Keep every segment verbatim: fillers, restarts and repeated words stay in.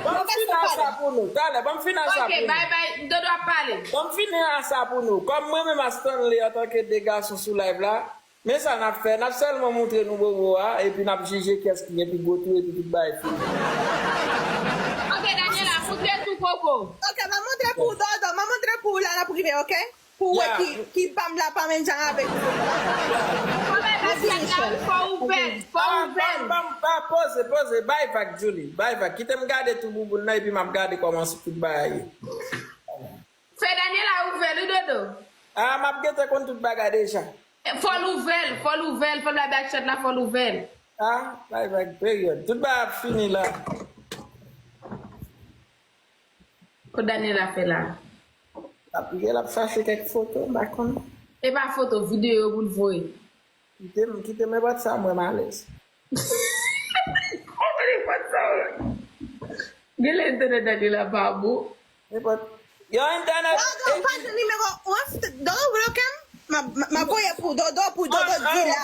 Ban m fini a sa pou nou. Talè, ban m fini a sa pou nou. Ok, bay, bay, Dodo ap pale. Ban m fini a sa pou nou. Kòm mwen menm ak Stanley antanke de gason sou live la, men sa n ap fè, n ap sèlman montre nou bobo a, epi n ap jije kiyès ki gen pi gwo tou, epi tout bagay fini. Ok, Daniela, montre tou koko. Ok, m a montre pou Dodo, m a montre pou ou la nan prive, ok? Pou wè ki, ki pa m la pa menm jan avèk ou. Fò w ouvè, fò w ouvè. Ah, ban m, ban m, pa poze, poze. Bay vag, Julie. Bay vag. Kite m gade tou bouboun nan, epi m ap gade kòman tout bagay ye. Fè Daniela ouvè l wi, Dodo. Ah, m ap gentan konn tout bagay deja. Fò l ouvè l, fò l ouvè l, fò l bay back chat la, fò l ouvè l. Ah, bay vag, peryòd. Tout bagay ap fini la. Kot Daniela fè la? L ap, l ap chache kèk foto, m pa konn. E pa foto, videyo pou l voye. Kite m, kite m, nenpòt sa, mwen m alèz. Konprann nenpòt sa, wi. Gen lè entènèt Daniela pa bon. Nenpòt. Yo, entènèt. Dodo, pa jwenn nimewo w, Dodo bloke m. M a, m a, m a voye pou Dodo, pou Dodo di la.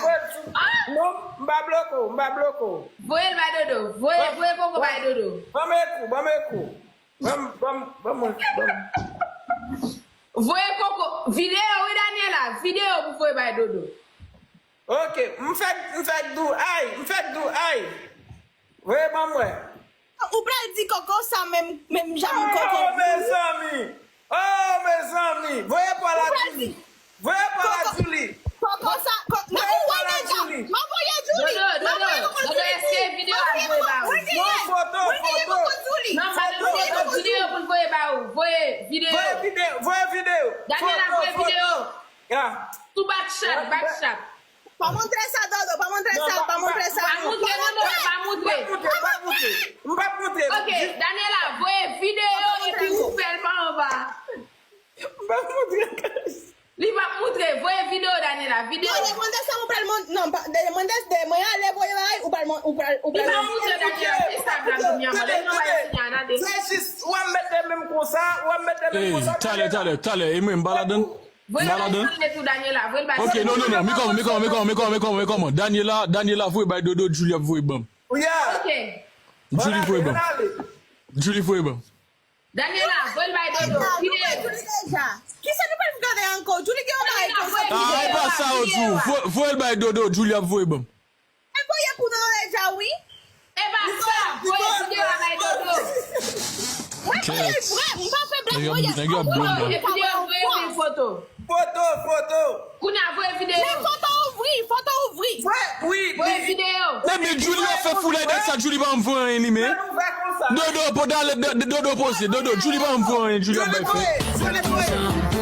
Non, m pa bloke w, m pa bloke w. Voye l bay Dodo. Voye, voye koko bay Dodo. Ban m ekou, ban m ekou. Ban m, ban m, ban m, ban m. Voye koko. Videyo, wi, Daniela. Videyo pou voye bay Dodo. Ok, m fèk, m fèk di w, ay, m fèk di w, ay. Voye ban mwen. Ou pral di koko sa menm, menm jan koko. Oh, mezanmi. Oh, mezanmi. Voye pa la Julie. Voye pa la Julie. Koko sa, koko, ou wè deja. M a voye Julie. M a voye koko Julie. Dodo, Dodo, èske videyo a voye ba ou? Non, foto, foto. Non, pa nan videyo, videyo pou l voye ba ou. Voye videyo. Voye videyo, voye videyo. Daniela, voye videyo. Sou back chat, back chat. Pa montre sa, Dodo, pa montre sa, pa montre sa. Pa montre, non, non, pa montre. M p ap montre, m p ap montre. Ok, Daniela, voye videyo epi ou fè l pa anba. M p ap montre, guys. Li p ap montre, voye videyo, Daniela, videyo. Non, demande sa, ou pral mont-, non, pa, demande, de, mwen ale voye bagay, ou pral mont-, ou pral, ou pral. Li pa montre, Daniela, se sa, Daniela, mwen, lè nou va fini a, tande. Se jis, w ap mete men m konsa, w ap mete men m konsa. Talè, talè, talè, e mwen, m pa ladann. Voye bay Stanley tou, Daniela. Voye l bay Stanley. Ok, non, non, non. Mi kòman, mi kòman, mi kòman, mi kòman, mi kòman, mi kòman. Daniela, Daniela voye bay Dodo, Julie ap voye ban m. Ok. Julie voye ban m. Julie voye ban m. Daniela, voye l bay Dodo. Videyo. Kisa nou pral gade ankò? Julie gen yon bagay konsa. Ah, e pa sa yo di w. Vo-, voye l bay Dodo, Julie ap voye ban m. Mwen voye pou Dodo deja, wi. E pa sa, voye videyo a bay Dodo. Mwen voye vre, m pa fè blak, voye. Nèg yo ap blòm la. Voye videyo, voye foto. Foto, foto. Kounye a, voye videyo. Men foto ouvri, foto ouvri. Wi, wi. Voye videyo. Ebyen, Julie ap fè foulay dat sa, Julie pa janm voye anyen li menm. Dodo, po-, dale, do-, do-, Dodo poze, Dodo, Julie pa janm voye anyen, Julie ap bay fè. Julie voye, Julie voye.